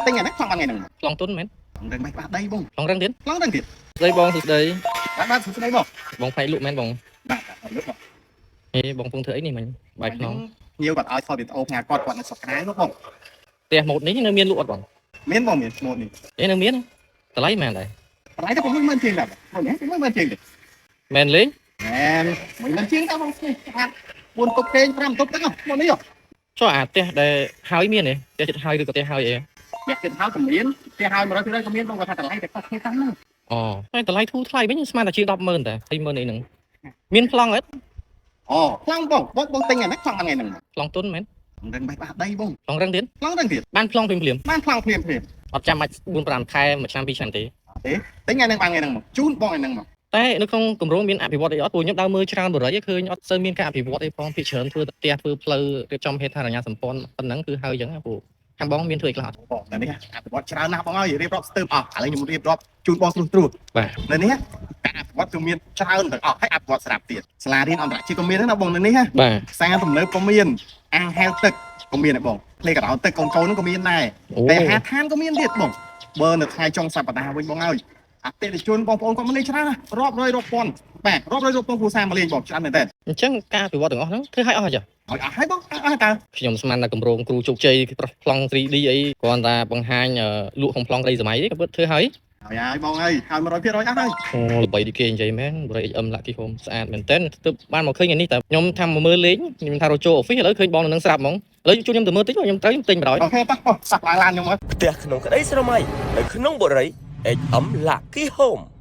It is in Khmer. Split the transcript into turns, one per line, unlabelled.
ទិញអាហ្នឹងប្លង់បានថ្ងៃហ្នឹង
ប្លង់ទុនមែន
រឹងបែបបាសដីបង
ប្លង់រឹងទៀត
ប្លង់រឹងទៀត
ស្ដីបងសួស្ដី
បាទបាទសួស្ដីបង
បងផ្នែកលក់មែនបង
បាទបាទលក់បង
ហេបងពងធ្វើអីនេះមិញបាយខ្នង
ញៀវគាត់ឲ្យថតវីដេអូផ្ញើគាត់គាត់នៅស្រុកក្រៅនោះបង
ផ្ទះម៉ូតនេះនៅមានលក់អត់បង
មានបងមានម៉ូតនេះ
អេនៅមានតម្លៃមែនដែរ
តម្លៃតែ60000ជាងដែរបងនេះ60000ជាងទេ
មែនលេង
មែន60000ជាងដែរបងស្អាត4តុបគេង5តុបទឹកម៉ូតនេះ
ចុះអាផ្ទះដែលហើយមានទេផ្ទះចិត្តហើយឬក៏ផ្ទះហើយអី
អ្នកគិតហើយក៏មានផ្ទះហើយ100%ក៏មានបងគាត់ថាតម្លៃតែខុសគ្នាតាមហ្នឹង
អូហើយតម្លៃធូរថ្លៃវិញស្មានតែជាង100,000តែ200,000អីហ្នឹងមានប្លង់អត់
អូប្លង់បងបងបងទិញអាហ្នឹងប្លង់បានថ្ងៃហ្នឹង
ប្លង់ទុនមែន
រឹងបែបបាសដីបង
ប្លង់រឹងទៀត
ប្លង់រឹងទៀត
បានប្លង់ភ្លាមភ្លាម
បានប្លង់ភ្លាមភ្លាម
អត់ចាំបាច់4 5ខែមួយឆ្នាំ2ឆ្នាំទេ
ទិញថ្ងៃហ្នឹងបានថ្ងៃហ្នឹងមកជូនបងថ្ងៃហ្នឹងមក
តែនៅក្នុងគម្រោងមានអភិវឌ្ឍអីអត់ព្រោះខ្ញុំដើរមើលច្រើនបរិយឃើញអត់សូវមានការអភិវឌ្ឍអីផងភាគច្រើនធ្វើតែផ្ទះធ្វើផ្លូវរៀបចំហេដ្ឋារចនាសម្ព័ន្ធប៉ុណ្ណឹងគឺហើយអញ្ចឹងណាព្រោះខាងបងមានធ្វើអីខ្លះអត់
បងនៅនេះអភិវឌ្ឍច្រើនណាស់បងអើយរៀបរាប់ស្ទើរអស់ឥឡូវខ្ញុំរៀបរាប់ជូនបងស្រួលស្រួល
បាទ
នៅនេះការអភិវឌ្ឍគឺមានច្រើនទាំងអស់ហើយអភិវឌ្ឍស្រាប់ទៀតសាលារៀនអន្តរជាតិក៏មានដែរណាបងនៅនេះណា
បាទ
ផ្សារទំនើបក៏មានអាងហែលទឹកក៏មានដែរបងផ្លេកក្រោទឹកកូនកូនហ្នឹងក៏មានដែរ
អូ
តែអាហារដ្ឋានក៏មានទៀតបងបើនៅថ្ងៃចុងសប្តាហ៍វិញបងអើយអតិថិជនបងប្អូនគាត់មកលេងច្រើនណាស់រាប់រយរាប់ពាន់បាទរាប់រយរាប់ពាន់គ្រួសារមកលេងបងច្រើនមែនតើ
អញ្ចឹងការអភិវឌ្ឍទាំងអស់ហ្នឹងធ្វើឲ្យអស់ហើយចា
ឲ្យអស់ហើយបងអស់ហើយតើ
ខ្ញុំស្មានតែគម្រោងគ្រូជោគជ័យប្រោះប្លង់ 3D អីគ្រាន់តែបង្ហាញលក់ក្នុងប្លង់ក្តីសម័យទេក៏ពិតធ្វើហើយ
ហើយហើយបងអើយហើយ100%អស់ហើយ
អូល្បីដូចគេនិយាយមែនបរិយ HM Lucky Home ស្អាតមែនតើទើបបានមកឃើញថ្ងៃនេះតែខ្ញុំថាមកមើលលេងខ្ញុំថារកចូល office ឥឡូវឃើញបងនៅនឹងស្រាប់ហ្មងឥឡូវជួយខ្ញុំទៅមើលតិចខ្ញុំត្រូវខ្ញុំទិញបណ្ដោយ
OK តោះបងសាក់ឡើងឡានខ្ញុំមើល
ផ្ទះក្នុងក្តីស្រមៃនៅក្នុងបុរី HM Lucky Home។